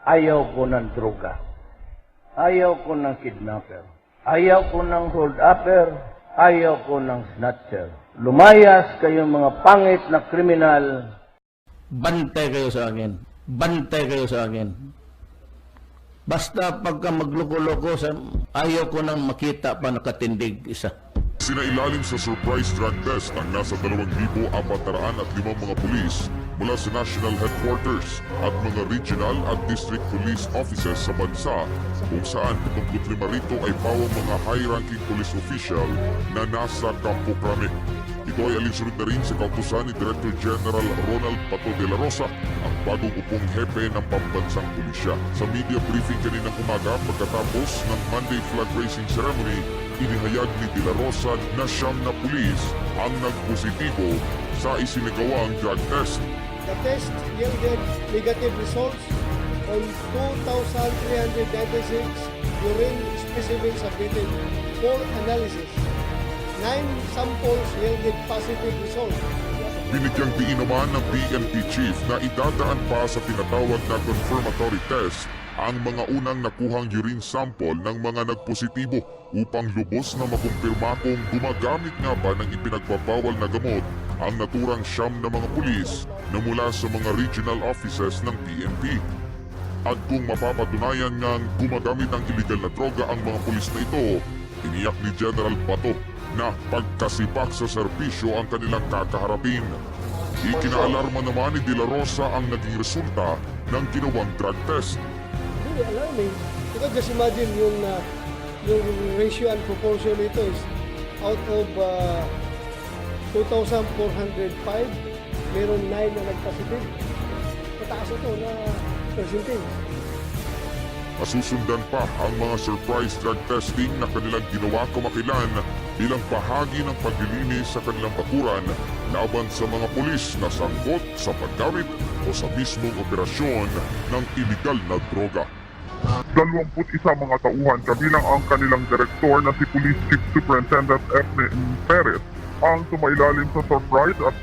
Ayaw ko ng droga. Ayaw ko ng kidnapper. Ayaw ko ng hold-upper. Ayaw ko ng snatcher. Lumayas kayong mga pangit na kriminal. Bantay kayo sa akin. Bantay kayo sa akin. Basta pagka magloko-loko, ayaw ko nang makita pa nakatindig isa. Sinailalim sa surprise drug test ang nasa 2,405 mga pulis mula sa national headquarters at mga regional at district police offices sa bansa kung saan 75 rito ay pawang mga high-ranking police official na nasa Campo Crame. Ito ay alinsunod na rin sa kautusan ni Director General Ronald Pato de la Rosa, ang bagong upong hepe ng pambansang pulisya. Sa media briefing kaninang umaga pagkatapos ng Monday flag raising ceremony, inihayag ni De La Rosa na siyam na pulis ang nagpositibo sa isinagawang drug test. The test yielded negative results on 2,396 urine specimens submitted for analysis. 9 samples yielded positive results. Binigyang diin naman ng PNP chief na idadaan pa sa tinatawag na confirmatory test ang mga unang nakuhang urine sample ng mga nagpositibo upang lubos na makumpirma kung gumagamit nga ba ng ipinagbabawal na gamot ang naturang siyam na mga pulis na mula sa mga regional offices ng PNP. At kung mapapatunayan ngang gumagamit ng illegal na droga ang mga pulis na ito, tiniyak ni General Bato na pagkasipak sa serbisyo ang kanilang kakaharapin. Ikinaalarma naman ni De La Rosa ang naging resulta ng ginawang drug test. Really alarming. Because just imagine yung ratio and proportion nito is out of 2,405, meron 9 na nag-positive. Mataas ito na percentage. Masusundan pa ang mga surprise drug testing na kanilang ginawa kamakilan bilang bahagi ng paglilinis sa kanilang bakuran laban sa mga pulis na sangkot sa paggamit o sa mismong operasyon ng iligal na droga. 21 mga tauhan kabilang ang kanilang direktor na si Police Chief Superintendent Efren Perez ang sumailalim sa surprise at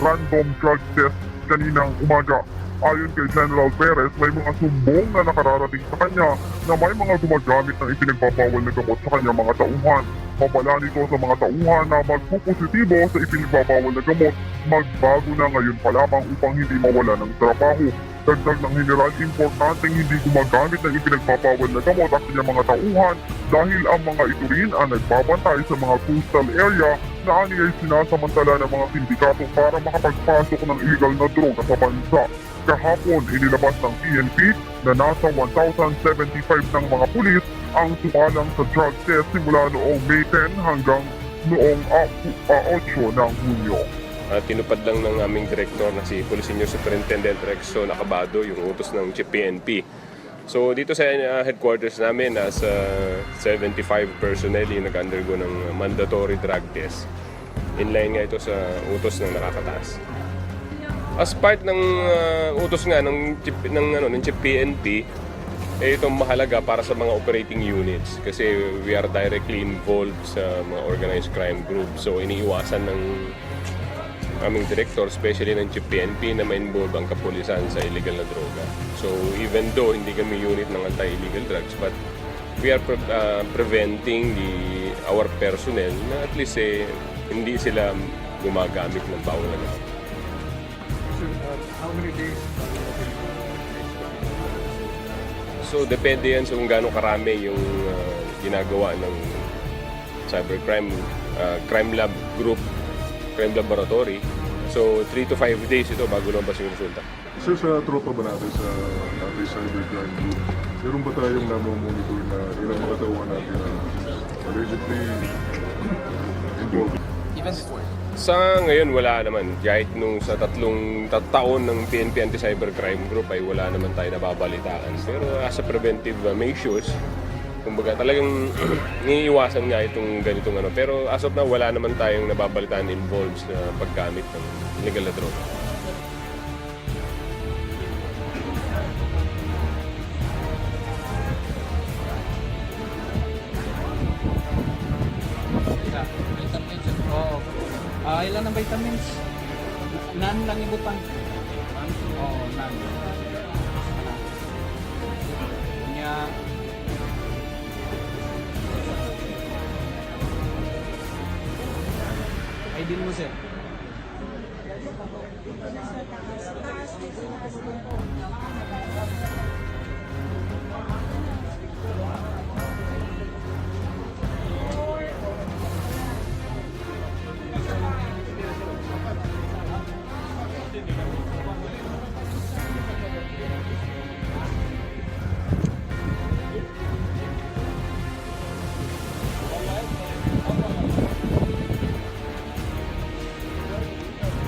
random drug test kaninang umaga. Ayon kay General Perez, may mga sumbong na nakararating sa kanya na may mga gumagamit ng ipinagbabawal na gamot sa kanyang mga tauhan. Mabala nito sa mga tauhan na magpupositibo sa ipinagbabawal na gamot, magbago na ngayon pa lamang upang hindi mawala ng trabaho. Dagdag ng general, importanteng hindi gumagamit ng ipinagbabawal na gamot ang kanyang mga tauhan dahil ang mga ito rin ang nagbabantay sa mga coastal area na ani ay sinasamantala ng mga sindikato para makapagpasok ng illegal na droga sa bansa. Kahapon, inilabas ng PNP na nasa 1,075 ng mga pulis ang sumalang sa drug test simula noong May 10 hanggang noong 8 ng Hunyo. Tinupad lang ng aming direktor na si Police Senior Superintendent Rexon Acabado yung utos ng Chief PNP. So dito sa headquarters namin, nasa 75 personnel yung nag-undergo ng mandatory drug test. Inline nga ito sa utos ng nakakataas. As part ng utos nga ng Chief PNP, itong mahalaga para sa mga operating units kasi we are directly involved sa mga organized crime group. So iniiwasan ng aming director, especially ng Chief PNP, na ma-involve ang kapulisan sa illegal na droga. So even though hindi kami unit ng anti-illegal drugs, but we are preventing our personnel na at least hindi sila gumagamit ng bawal na gamot. How many days? So depende yan sa kung gaano karami yung ginagawa ng cybercrime crime lab group, crime laboratory. So 3 to 5 days ito bago lumabas yung resulta. Sir, sa tropa ba natin sa anti-cybercrime group, meron ba tayong namomonitor na ilang mga tauhan natin na allegedly involved? Even before? Sa ngayon wala naman. Kahit nung sa tatlong taon ng PNP Anti-Cybercrime Group ay wala naman tayo nababalitaan. Pero as a preventive measures, kumbaga talagang iniiwasan nga itong ganitong ano. Pero as of now, wala naman tayong nababalitaan involved sa paggamit ng illegal na droga. Ilan ang vitamins? Nan lang ibutang. Oo, nan. ID mo, sir.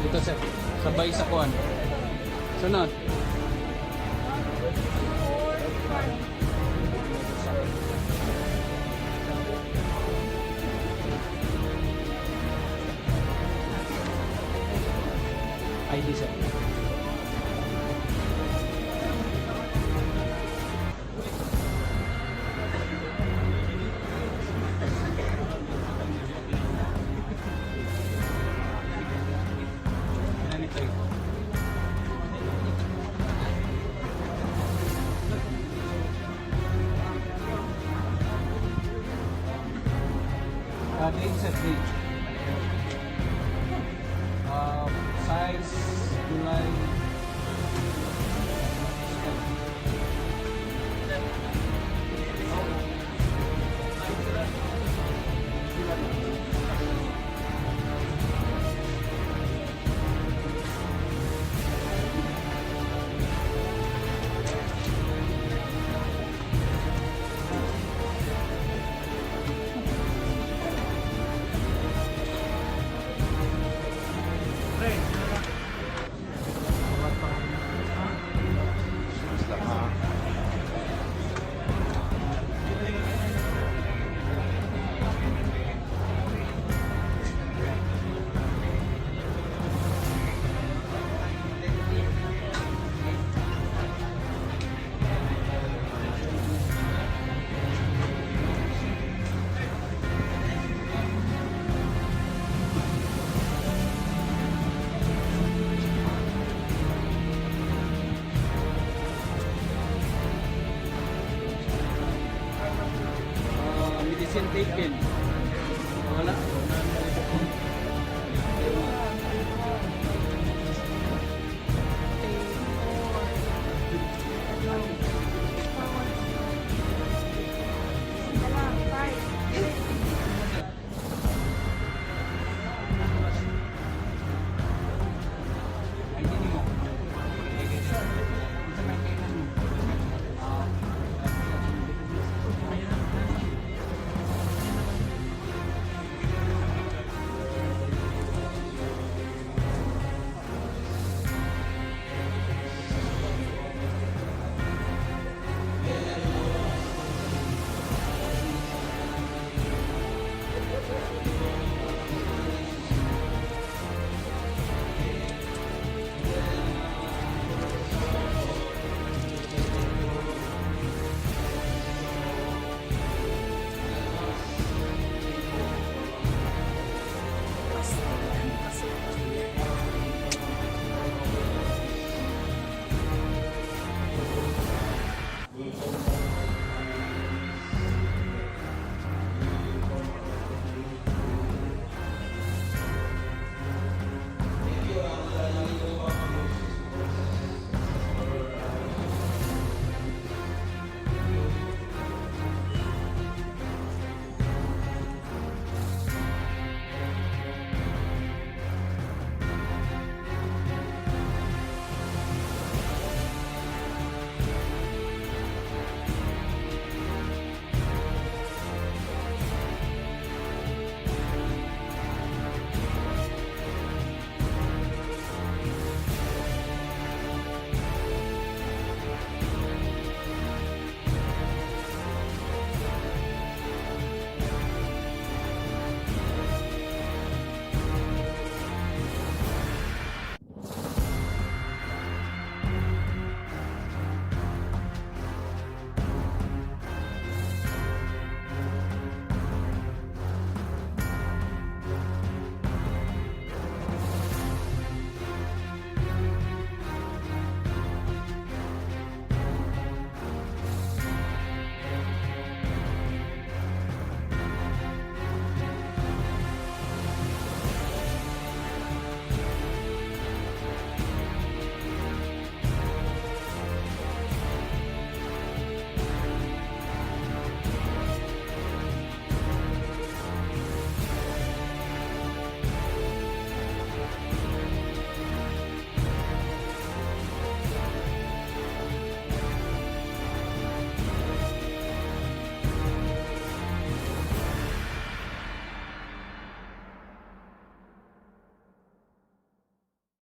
Ito, sir. Sabay sa kuwan. Sunod. ID, sir. Ganito eh. Date, sir, date. Size, July. Medicine taken. Wala.